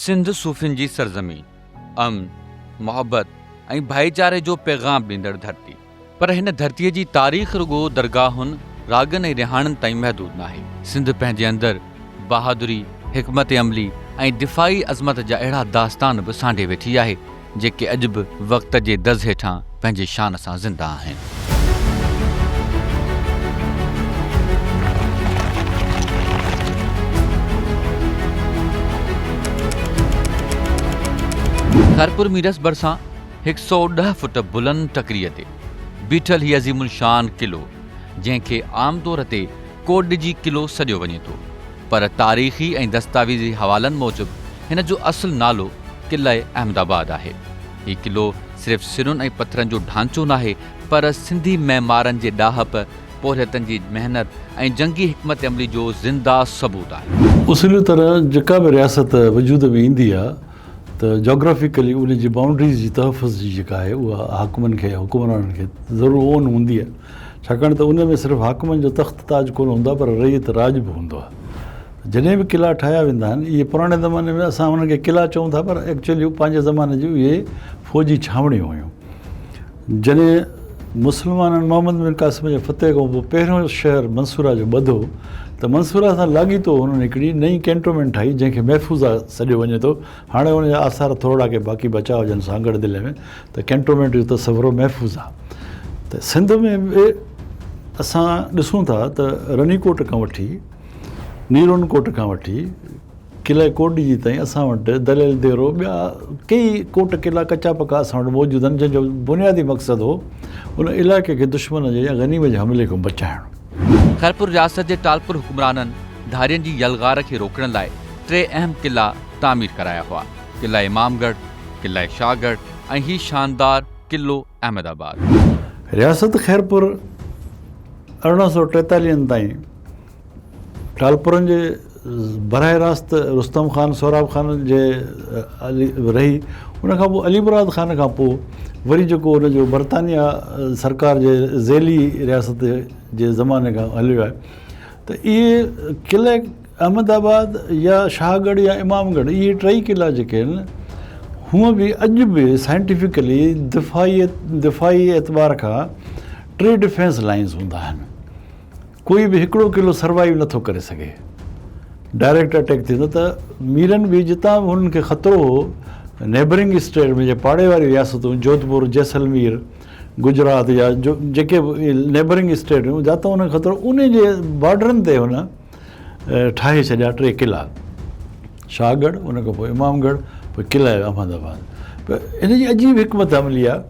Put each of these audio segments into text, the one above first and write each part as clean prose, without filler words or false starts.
سنڌ صوفين جي سرزمين، امن، محبت ۽ ڀائيچاري جو پيغام ڏيندڙ ڌرتي. پر هن ڌرتيء جي تاريخ رڳو درگاهن، راڳن ۽ رهاڻن تائين محدود ناهي. سنڌ پنهنجي اندر بهادري، حڪمت عملي ۽ دفاعي عظمت جا اهڙا داستان به سانڍي ويٺي آهي، جيڪي اڄ به وقت جي دز هيٺان پنهنجي شان سان زنده آهن. خيرپور ميرس ڀرسان هڪ سئو ڏهه فٽ بلند ٽڪريء تي بيٺل هي عظيم الشان قلعو جنهن کي عام طور تي ڪوٽڏجي قلعو سڏيو وڃي ٿو پر تاريخي ۽ دستاويزي حوالن موجب هن جو اصل نالو قلعه احمد آباد آهي. هي قلعو صرف سرن ۽ پٿرن جو ڍانچو ناهي پر سنڌي معمارن جي ڏاهپ، پورهيتن جي محنت ۽ جنگي حڪمت عملي جو زنده ثبوت آهي. اصولي طرح جيڪا به رياست وجود ۾ ايندي آهي ته جاگرافيڪلي ان جي بائونڊريز جي تحفظ جي جيڪا آهي اها حاڪمن کي يا حڪمرانن کي ضرور اون هوندي آهي ڇاڪاڻ ته ان ۾ صرف حاڪمن جو تخت تاج ڪونه هوندو آهي پر رعيت راڄ به هوندو آهي جڏهن به قلعا ٺاهيا ويندا آهن اهي پراڻي زماني ۾ اسان انهن کي قلعا چئون ٿا پر ايڪچوئلي پنهنجي زماني جون اهي فوجي ڇانوڻيون هيون جڏهن مسلمانن محمد بن قاسم جي فتح کان پوء پهريون شهر منصوره جو ٻڌو ته منصوره سان لاڳيتو هنن هڪڙي نئين ڪينٽومينٽ ٺاهي جنهن کي محفوظه سڏيو وڃي ٿو. هاڻي ان جا آثار ٿورڙا ڪي باقي بچا هجن سانگهڙ ضلعي ۾ ته ڪينٽومينٽ جو تصور هو محفوظه. ته سنڌ ۾ به اسان ڏسون ٿا ته رني ڪوٽ کان وٺي نيرون ڪوٽ کان وٺي قلعي ڪوٽ ڏيجي تائين اسان وٽ دليل ديرو ٻيا ڪيئي ڪوٽ قلعا ڪچا پڪا اسان وٽ موجود آهن جنهن جو بنيادي مقصد هو ان علائقي کي دشمن جي يا غنيم جي حملي کان بچائڻ. خيرپور رياست جي ٽالپر حڪمرانن ڌارين جي يلغار کي روڪڻ لاء ٽي اهم قلعا تعمير ڪرايا هئا، قلعه امام ڳڙهه، قلعه شاهه ڳڙهه ۽ هي شاندار قلعو احمد آباد. رياست خيرپور 1843 تائين ٽالپرن جي براهه راست رستم خان سهراب خان جي رهي ان کان پوء علي مراد خان کان پوء وري جيڪو ان جو برطانيا سرڪار جي ذيلي رياست جي زماني کان هليو آهي ته اهي قلعه احمد آباد يا شاهه ڳڙهه يا امام ڳڙهه اهي ٽئي قلعا جيڪي آهن هونء به اڄ به سائنٽيفڪلي دفاعي دفاعي اعتبار کان ٽي ڊفينس لائنز هوندا آهن ڪوئي به هڪڙو قلعو سروائيو نٿو ڪري سگهي. ڊائريڪٽ اٽيڪ ٿيندو ته ميرن به جتان به هنن کي خطرو هو نيبرنگ اسٽيٽ ۾ جي پاڙي واري رياستون جوڌپور، جيسلمير، گجرات يا جيڪي به نيبرنگ اسٽيٽ هيون جاتان هنن کي خطرو انهي جي بارڊرن تي هن ٺاهي ڇڏيا ٽي قلعا شاهه ڳڙهه ان کان پوء امام ڳڙهه پوء قلعه احمد آباد ان جي عجيب حڪمت عملي آهي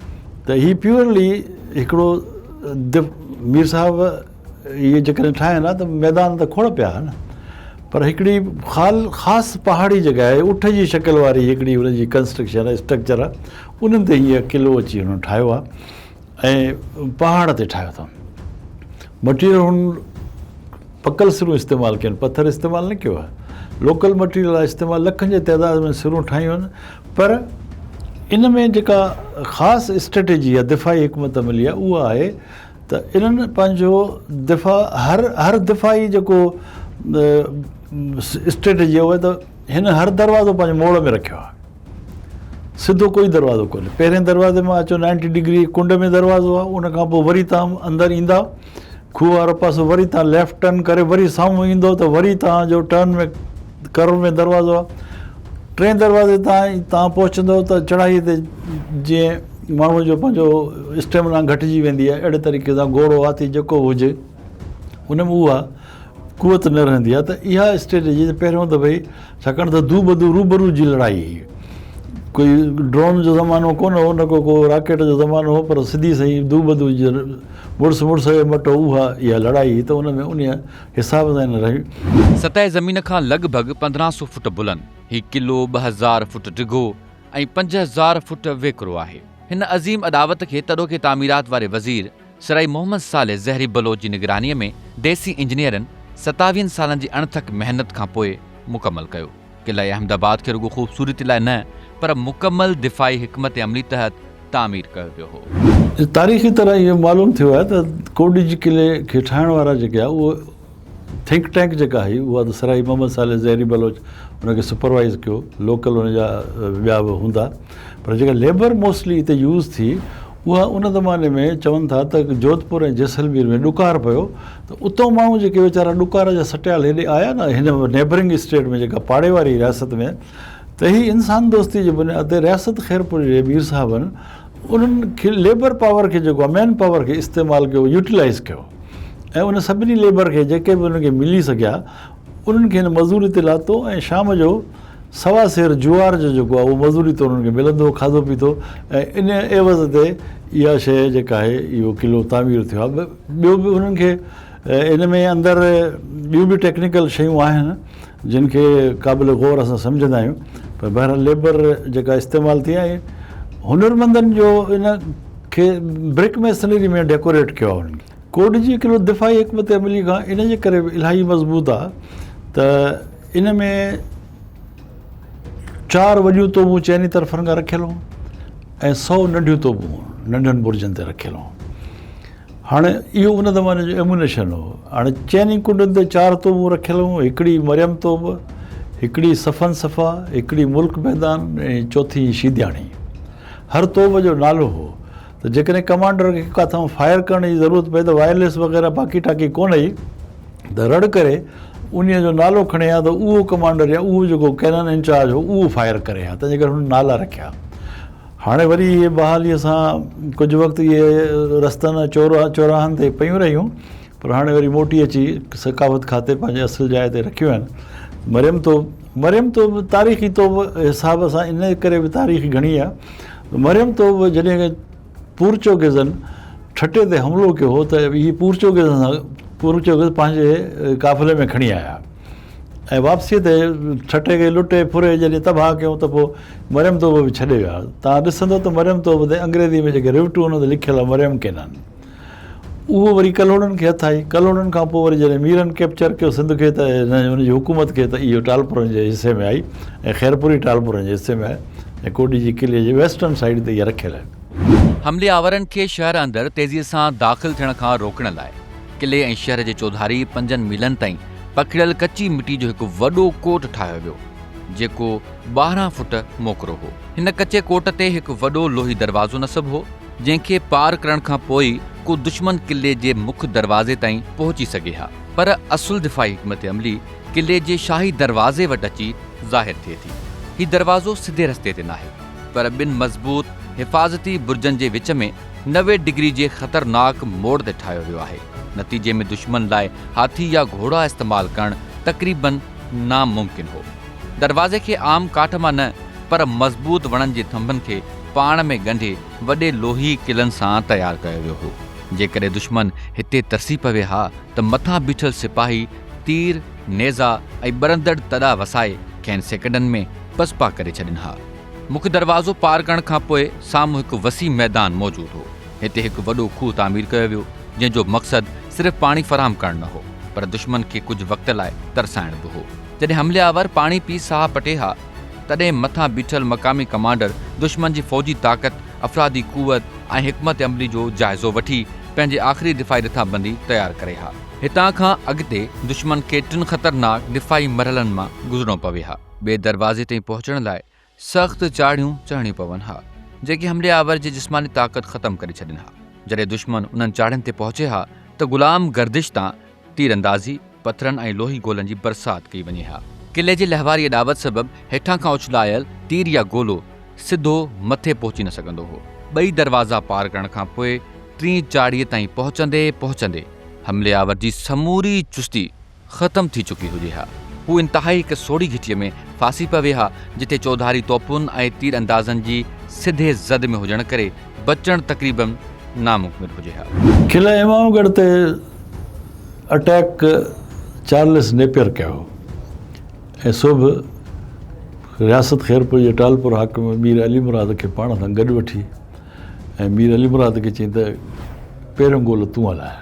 ته هي پيورلي هڪڙو مير صاحب اهي جيڪڏهن ٺاهين ها ته ميدان ته کوڙ پيا ها نه پر هڪڙي خال خاص پهاڙي جڳهه آهي اٺ جي شڪل واري هڪڙي ان جي ڪنسٽرڪشن آهي اسٽرڪچر آهي انهن تي هيء قلعو اچي هن ٺاهيو آهي ۽ پهاڙ تي ٺاهيو اٿن مٽيريل هن پڪل سرون استعمال ڪيون پٿر استعمال نه ڪيو آهي لوڪل مٽيريل آهي استعمال لکن جي تعداد ۾ سرون ٺاهيون آهن پر ان ۾ جيڪا خاص اسٽريٽجي يا دفاعي حڪمت عملي آهي اها آهي ته انهن پنهنجو دفاع هر هر دفاعي جيڪو اسٽريٽجي اها ته هن هر دروازو پنهنجي موڙ ۾ رکيو آهي سڌو ڪوئي دروازو ڪونهي پهرين دروازي مان اچو نائنٽي ڊگري ڪنڊ ۾ دروازو آهي ان کان پوء وري تان اندر ايندا کوهه وارو پاسو وري تان ليفٽ ٽرن ڪري وري سامهون ايندو ته وري تان جو ٽرن ۾ ڪرو ۾ دروازو آهي ٽئين دروازي تان تان پهچندو ته چڙهائي تي جيئن ماڻهوء جو پنهنجو اسٽيمنا گهٽجي ويندي آهي اهڙي طريقي سان گهوڙو هاٿي جيڪو به هجي ان ۾ اها قوت نه رهندي آهي ته اها اسٽريٽجي پهريون ته ڀئي ڇاڪاڻ ته دوبدو روبرو جي لڙائي هئي ڪوئي ڊرون جو زمانو ڪونه هو نه ڪو ڪو راڪيٽ جو زمانو هو پر سڌي سائين دوبدو جي مڙس مڙس جي مٽ اها اها لڙائي هئي ته ان ۾ ان حساب سان نه رهي. سطح زمين کان لڳ ڀڳ 1500 فوٽ بلند هي قلعو 2000 فوٽ ڊگهو ۽ 5000 فوٽ ويڪرو آهي. هن عظيم اڏاوت کي تڏهوڪي تعميرات واري وزير سرائي محمد صالح زهري بلوچ جي نگرانيء ۾ ديسي انجنيئرن ستاويهن سالن جي اڻٿڪ محنت کان پوء مڪمل ڪيو. قلعه احمد آباد کي رڳو خوبصورتي لاء نه پر مڪمل دفاعي حڪمت عملي تحت تعمير ڪيو ويو هو. تاريخي طرح اهو معلوم ٿيو آهي ته ڪوٽ ڏيجي قلعي کي ٺاهڻ وارا جيڪي آهي اهو ٿنڪ ٽينڪ جيڪا هئي اها ته سرائي محمد صالح زهري بلوچ ان کي سپروائيز ڪيو، لوڪل ان جا ٻيا به هوندا پر جيڪا ليبر موسٽلي هتي يوز ٿي اها ان زماني ۾ چون ٿا ته جوڌپور ۽ جيسلمير ۾ ڏڪار پيو ته اتان ماڻهو جيڪي ويچارا ڏڪار جا سٽيال هيڏي آيا نه هن نيبرنگ اسٽيٽ ۾ جيڪا پاڙي واري رياست ۾ ته هي انسان دوستي جي بنياد تي رياست خيرپور جي مير صاحبن انهن کي ليبر پاور کي جيڪو آهي مين پاور کي استعمال ڪيو يوٽيلائز ڪيو ۽ ان سڀني ليبر کي جيڪي به انهن کي ملي سگهيا انهن کي هن مزوري تي لاتو ۽ شام جو سوا سير جوار جو جيڪو آهي اهو مزوري طور انهن کي ملندو هو کاڌو پيتو ۽ ان عيوض تي اها شيء جيڪا آهي اهو قلعو تعمير ٿيو آهي ٻيو به انهن کي ان ۾ اندر ٻيون به ٽيڪنيڪل شيون آهن جن کي قابل غور اسان سمجهندا آهيون پر بهرحال ليبر جيڪا استعمال ٿي آهي هنرمندن جو ان کي برڪ ميسنري ۾ ڊيڪوريٽ ڪيو آهي انهن کي ڪوٽ جي قلعو دفاعي حڪمت عملي کان ان جي ڪري به الاهي مضبوط آهي ته ان ۾ چار وڏيون توبون چئني طرفن کان رکيل هيون ۽ سو ننڍيون توبون ننڍن برجن تي رکيل هيون هاڻي اهو ان زماني جو ايمونيشن هو. هاڻي چئني ڪنڊن تي چار توبون رکيل هيون، هڪڙي مريم توب، هڪڙي صفن صفا، هڪڙي ملڪ ميدان ۽ چوٿين شيدياڻي. هر توب جو نالو هو ته جيڪڏهن ڪمانڊر کي ڪاٿان فائر ڪرڻ جي ضرورت پئي ته وائرليس وغيره باقي ٽاڪي ڪونه هئي ته رڙ ڪري انهيء جو نالو کڻي ها ته اهو ڪمانڊر يا اهو جيڪو ڪينن انچارج هو اهو فائر ڪري ها، تنهنجي ڪري هن نالا رکيا. هاڻي وري اهي بحاليء سان ڪجهه وقت اهي رستن ۽ چوراهن تي پيون رهيون، پر هاڻي وري موٽي اچي ثقافت کاتي پنهنجي اصل جاء تي رکيون آهن. مريم توب، مريم توب تاريخي توب حساب سان ان ڪري به تاريخ گهڻي آهي ته مريم توب جڏهن پورچوگيزن ٺٽي تي حملو ڪيو هو ته اهي پورچوگيزن سان پورچوگيز پنهنجي قافلي ۾ کڻي آيا. ۽ واپسيء تي ٺٽي کي لٽي ڦري جڏهن تباهه ڪيائون ته پوء مريم توب به ڇڏي ويا. توهان ڏسندؤ ته مريم توب تي انگريزيء ۾ جيڪي ريوٽون ان تي لکيل آهي مريم ڪينان. اهو وري ڪلهوڙن کي هٿ آئي. ڪلهوڙن کان پوء وري جڏهن ميرن ڪيپچر ڪيو سنڌ کي ته ان جي حڪومت کي ته اهو ٽالپرن جي حصي ۾ آئي ۽ خيرپوري ٽالپرن جي حصي ۾ آئي ۽ ڪوڏي جي قلعي جي ويسٽرن سائيڊ تي اها رکيل آهي. حملي آورن کي شهر اندر تيزيء سان داخل ٿيڻ کان روڪڻ لاء قلعي ۽ شهر جي چوڌاري پنجن ميلن تائين پکڙيل ڪچي مٽي جو هڪ وڏو ڪوٽ ٺاهيو ويو، جيڪو 12 فوٽ موڪرو هو. هن ڪچي ڪوٽ تي هڪ وڏو لوهي دروازو نصب هو، جنهن کي پار ڪرڻ کان پوء ئي ڪو دشمن قلعي جي مک دروازي تائين پهچي سگهي ها. پر اصل دفاعي حڪمت عملي قلعي جي شاهي دروازي وٽ اچي ظاهر ٿئي ٿي. هي دروازو سڌي رستي تي ناهي، پر ٻن مضبوط حفاظتي برجن جي وچ ۾ 90 ڊگري جي خطرناڪ موڙ تي ٺاهيو ويو آهي، نتيجي ۾ دشمن لاء هاٿي يا گهوڙا استعمال ڪرڻ تقريبن ناممڪن هو. دروازي کي عام ڪاٺ مان نه پر مضبوط وڻن جي ٿنڀن کي پاڻ ۾ ڳنڍي وڏي لوهي ڪلن سان تيار ڪيو ويو هو. جيڪڏهن دشمن هتي ترسي پوي ها ته مٿان بيٺل سپاهي تير، نيزا ۽ ٻرندڙ تڏا وسائي کين سيڪنڊن ۾ پسپا ڪري ڇڏين ها. مک دروازو پار ڪرڻ کان پوء سامهون هڪ وسيع ميدان موجود هو. هتي هڪ وڏو کوهه تعمير ڪيو ويو، جنهن جو مقصد صرف پاڻي فراهم ڪرڻ نه هو، پر دشمن کي ڪجهه وقت لاء ترسائڻ به هو. جڏهن حملي آور پاڻي پي ساهه پٽي ها، تڏهن مٿان بيٺل مقامي ڪمانڊر دشمن جي فوجي طاقت، افرادي قوت ۽ حڪمت عملي جو جائزو وٺي پنهنجي آخري دفاعي رٿابندي تيار ڪري ها. هتان کان اڳتي دشمن کي ٽن خطرناڪ دفاعي مرحلن مان گذرڻو پوي ها. ٻئي دروازي تائين پهچڻ لاء سخت چاڙهيون چڙهڻيون پون ها، جيڪي حملي آور جي جسماني طاقت ختم ڪري ڇڏين ها. جڏهن دشمن انهن چاڙهين تي پهچي ها ته غلام گردش تان تير اندازي، پٿرن ۽ لوهي گولن جي برسات ڪئي وڃي ها. قلعي جي لهواري اڏاوت سبب هيٺان کان اڇلايل تير يا گولو سڌو مٿي پهچي نه سگهندو هو. ٻئي دروازا پار ڪرڻ کان پوء ٽين چاڙهيء تائين پهچندي پهچندي حملي آور جي سموري چستي ختم ٿي چڪي هجي ها. هو انتهائي هڪ سوڙهي گهٽيء ۾ ڦاسي پوي ها، جتي چوڌاري توپن ۽ تير اندازن جي سڌي زد ۾ هجڻ ڪري بچڻ تقريباً ناممڪن هجي ها. قلعه امام ڳڙهه تي اٽيڪ چارلس نيپئر ڪيو هو ۽ سو به رياست خيرپور جي ٽالپر حاڪم مير علي مراد کي پاڻ سان گڏ وٺي ۽ مير علي مراد کي چيائين ته پهريون گولو تون هلاء.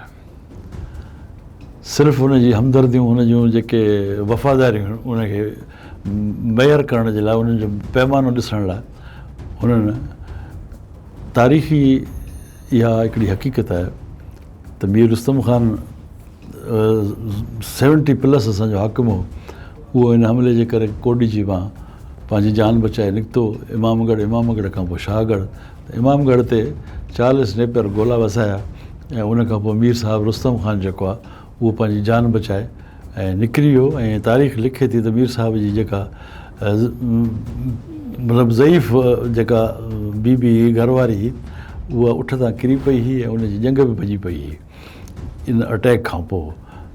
صرف هن جي همدرديون هن جون جيڪي وفاداريون هيون ان کي ميئر ڪرڻ جي لاء انهن جو پيمانو ڏسڻ لاء هنن تاريخي اها هڪڙي حقيقت آهي ته مير رستم خان سيونٽي پلس اسانجو حاڪم هو اهو ان حملي جي ڪري ڪوڏجي مان پنهنجي جان بچائي نڪتو امام ڳڙهه، امام ڳڙهه کان پوء شاهه ڳڙهه ته امام ڳڙهه تي چارلس نيپئر گولا وسايا ۽ ان کان پوء مير صاحب رستم خان جيڪو آهي اهو پنهنجي جان بچائي ۽ نڪري ويو ۽ تاريخ لکي ٿي ته مير صاحب جي جيڪا مطلب ضعيف جيڪا بي بي هئي گهر واري هئي اها اٺ تان ڪري پئي هئي ۽ ان جي ڄنگهه به ڀڄي پئي هئي. ان اٽيڪ کان پوء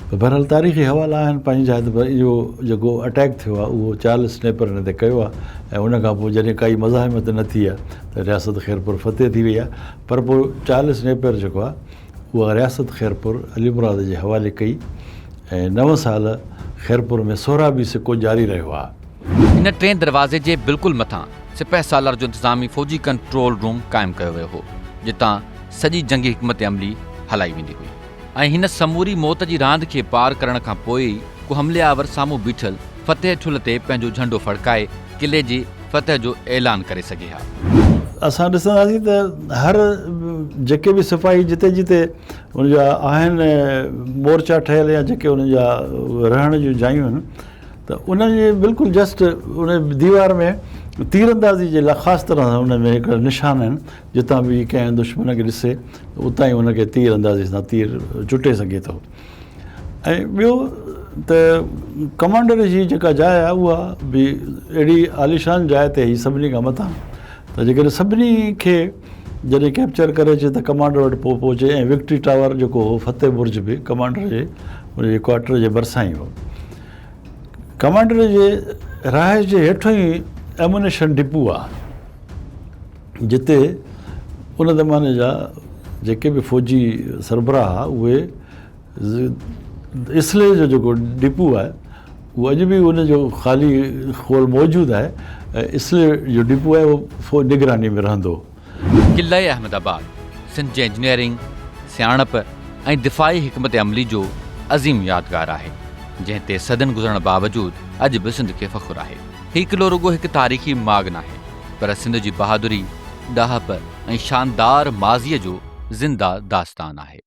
ته بهرحال تاريخي حوالا آهن پنهنجي جاء تي پر اهو جيڪو اٽيڪ ٿيو آهي اهو چارلس نيپر هن تي ڪيو آهي ۽ ان کان پوء جڏهن ڪائي مزاحمت نه ٿي آهي ته رياست خيرپور فتح ٿي وئي آهي پر پوء چارلس نيپر جيڪو آهي اها رياست خيرپور علي مراد جي حوالي ڪئي ۽ نو سال خيرپور ۾ سهرابي سڪو جاري رهيو آهي. هن ٽئين دروازي جي بلڪل مٿان سپهه سالار جو انتظامي فوجي ڪنٽرول روم قائم ڪيو ويو هو جتان سڄي جنگي حڪمت عملي هلائي ويندي هئي ۽ هن سموري موت جي راند کي پار ڪرڻ کان پوء ئي ڪو حملي آور سامهون بيٺل فتح ٺلهه تي پنهنجو جهنڊو ڦڙڪائي قلعي جي فتح جو اعلان ڪري سگهي ها. اسان ڏسنداسين ته هر جيڪي به سپاهي جتي جتي ان جا آهن مورچا ٺهيل يا جيڪي انهن جا رهڻ جون جايون آهن ته ان جي بلڪل جسٽ ان ديوار ۾ تير اندازي جي لاء خاص طرح سان ان ۾ هڪڙا نشان آهن جتان به ڪنهن دشمن کي ڏسي ته اتان ئي ان کي تير اندازي سان تير چٽي سگهي ٿو ۽ ٻيو ته ڪمانڊر جي جيڪا جاء آهي اها به اهڙي عاليشان جاء تي هئي سڀني کان مٿان ته جيڪڏهن سڀني کي جڏهن ڪيپچر ڪري اچي ته ڪمانڊر وٽ پوء پهچي ۽ وڪٽري ٽاور جيڪو هو فتح برج به ڪمانڊر جي ان جي ڪوارٽر جي ڀرسان ئي هو ڪمانڊر جي رهائش جي هيٺون ئي ايمونيشن ڊپو آهي جتي ان زماني جا جيڪي به فوجي سربراهه ها اهي اسلحي جو جيڪو ڊپو آهي اهو اڄ به ان جو خالي خول موجود آهي ۽ اسلحي جو ڊپو آهي اهو فوج نگراني ۾ رهندو هو. قلعه احمد آباد سنڌ جي انجنيئرنگ، سياڻپ ۽ دفاعي حڪمت عملي جو عظيم يادگار آهي، جنهن تي صدين گذرڻ باوجود اڄ به سنڌ کي فخر آهي. هي قلعو رڳو هڪ تاريخي ماڳ ناهي، پر سنڌ جي بهادري، ڏاهپ ۽ شاندار ماضيء جو زنده داستان آهي.